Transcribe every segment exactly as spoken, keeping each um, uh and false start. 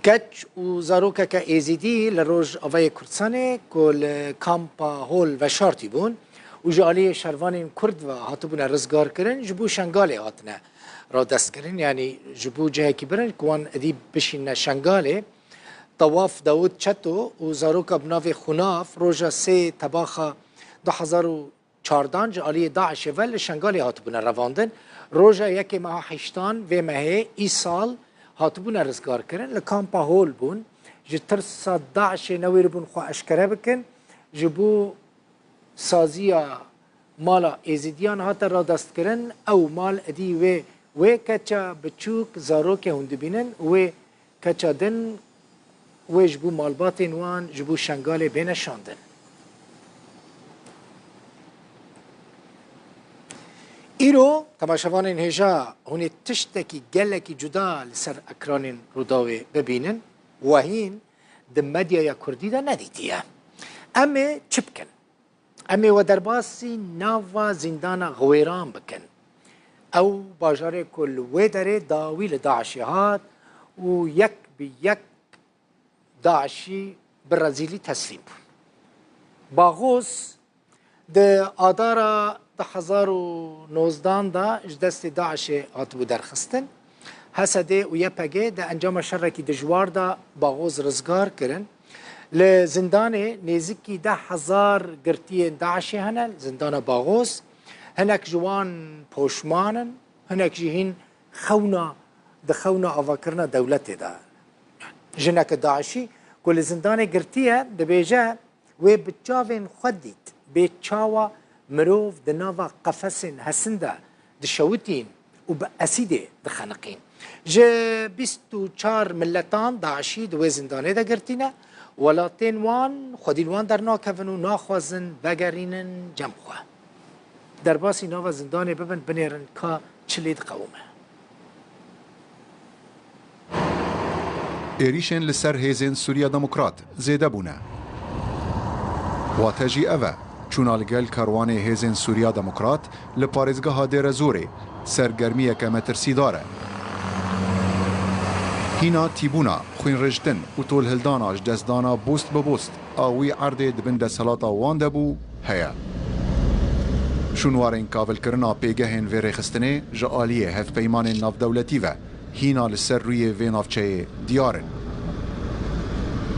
Keç û zarokeke Êzîdî li Rojavayê Kurdistanê ku li kampa Hol veşartî bûn û ji aliyê şervanên Kurd ve hatibûne rizgarkirin, ji bo Şengalê hatine radestkirin, yanî ji bo cihekî birin ku wan êdî bişînine Şengalê. Tewaf Dawud Çeto û zaroka bi navê Xunaf roja sê Tebaxa du hezar û çardan ji aliyê DAIŞê ve li Şengalê hatibûne revandin. Roja yekê meha heştan vê mehê îsal hatibûne rizgarkirin. Li kampa Hol bûn. Ji tirsa DAIŞê newêribûn xwe eşkere bikin. Ji bo saziya mala Êzîdiyan hate radestkirin. Ew mal êdî wê, wê keça biçûk, zarokê hûn dibînin, wê keça din wê ji bo malbatên wan ji bo Şengalê bêne şandin. Îro temaşevanên hêja hûn ê tiştekî gelekî cuda li ser ekranên Rûdawê bibînin, wehîn di medyaya kurdî de nedîtiye. Em ê çi bikin? Em ê we derbasî nava zîndana Xwêran bikin. Ew bajarê ku li wê derê dawî li DAIŞê hat û yek bi yek DAIŞî bi rezîlî teslîm bûn. Baxoz di Adara du hezar û nozdan de ji destê DAIŞê hatibû derxistin. H S D û Y P G di encama şerekî dijwar de Baxoz rizgar kirin. Li zindanê nêzîkî deh hezar girtiyên DAIŞê hene, li zindana Baxoz. Hinek ji wan poşman in, hinek jî hîn xewna, di xewna avakirina dewletê de. Jineke DAIŞî ku li zindanê girtî ye, dibêje, wê bi çavên xwe dît, bê çawa mirov di nava qefesên hesin de dişewitîn û bi esîdê dixeniqîn. Ji bîst û çar miletan DAIŞî di wê zindanê de girtî ne, welatên wan xwedî li wan dernakevin û naxwazin vegerînin cem xwe. Derbasî nava zindanê bibin, binêrin ka çi lê diqewime. Êrîşên li ser hêzên Sûriya Demokrat zêde bûne. Wate jî ev e, çûna li gel karwanê hêzên Sûriya Demokrat li parêzgeha Dêrezorê sergermiyeke metirsîdar e. Hîna tîbûna, xwînrêjtin û tolhildana ji destdana bost bi bost a wî erdê di bin desthilata wan de bû, heye. Şûnwarên kavilkirina pêgehên vê rêxistinê ji aliyê hevpeymanên navdewletî ve hîna li ser rûyê vê navçeyê diyar in.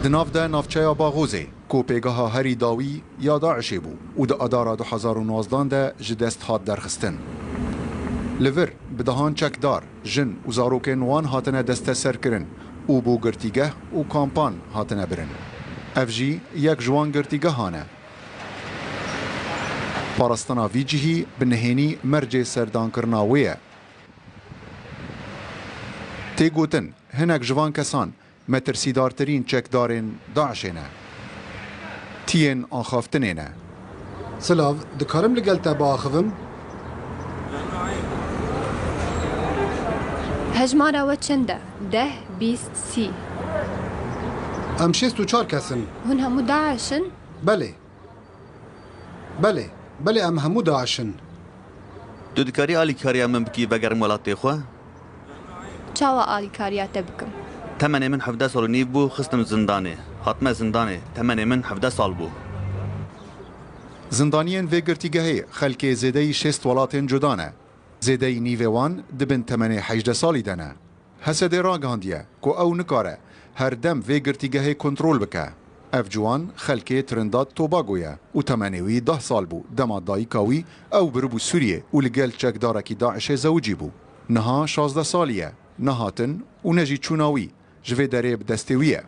Di nav de navçeya Baxozê, ku pêgeha herî dawî ya DAIŞê bû û di Adara du hezar û nozdan de ji dest hat derxistin. Li vir bi dehan çekdar, jin û zarokên wan hatine desteserkirin û bo girtîgeh û kampan hatine birin. Ev jî yek ji wan girtîgehan e. Parastina vî cihî bi nihênî mercê serdankirina wê ye. Tê gotin, hinek ji van kesan metirsîdartirîn çekdarên DAIŞê ne. Tiyên axaftinê ne. Silav, dikarim li gel te biaxivim? Hejmara we çend e? Deh, bîst, sî? Em şêst û çar kes in. Hûn hemû DAIŞ in? Belê. Belê, belê em hemû DAIŞ in. Tu dikarî alîkariya min bikî vegerim welatê xwe? Çawa alîkariya te bikim? Temenê min hevdeh sal û nîv bû, xistim zindanê. Hatime zindanê, temenê min hevdeh sal bû. Zindaniyên vê girtîgehê xelkê zêdeyî şêst welatên cuda ne. Zêdeyî nîvê wan di bin temenê hejdeh salî de ne. H S D ragihandiye ku ew nikare her dem vê girtîgehê kontrol bike. Ev ciwan xelkê Trinidad Tobago ye û temenê wî deh sal bû dema dayika wî ew biribû Sûriyê û li gel çekdarekî DAIŞê zewicî bû. Niha şazdeh salî ye, ne hatin û ne jî çûna wî ji vê derê bi destê wî ye.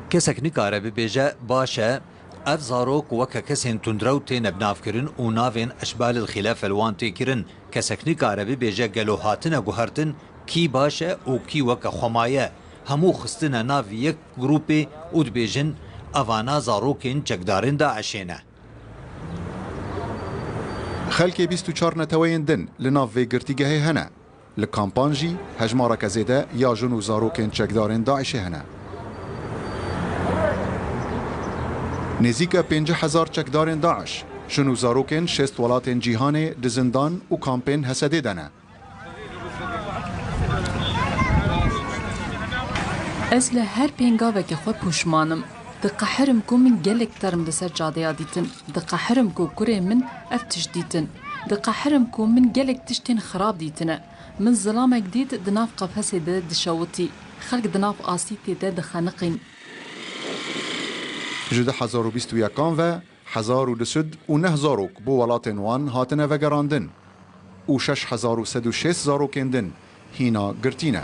Kesek nikare bibêje, baş e, ev zarok weke kesên tundrew têne binavkirin û navên eşbalil xîlef li wan tê kirin. Kesek nikare bibêje gelo hatine guhertin, kî baş e û kî weke xwe maye. Hemû xistine nav yek grûpê û dibêjin, evana zarokên çekdarên DAIŞê ne. Xelkê bîst û çar neteweyên din li nav vê girtîgehê hene. Li kampan jî hejmareke zêde ya jin û zarokên çekdarên DAIŞê hene. Nêzîke pêncî hezar çekdarên DAIŞ, jin û zarokên şêst welatên cîhanê di zindan û kampên H S D de ne. Ez li her pêngaveke xwe pûşman im. Diqehirim ku min gelek term li ser cadeya dîtin. Diqehirim ku kurê min ev tişt dîtin. Diqehirim ku min gelek tiştên xirab dîtine. Min zilamek dît di nav qefesê de dişewitî. Xelk di nav asîtê de dixeniqîn. Ji du hezar û bîst û yekan ve hezar û du sed û neh zarok bo welatên wan hatine vegerandin û şeş hezar û sed û şêst zarokên din hîna girtî ne.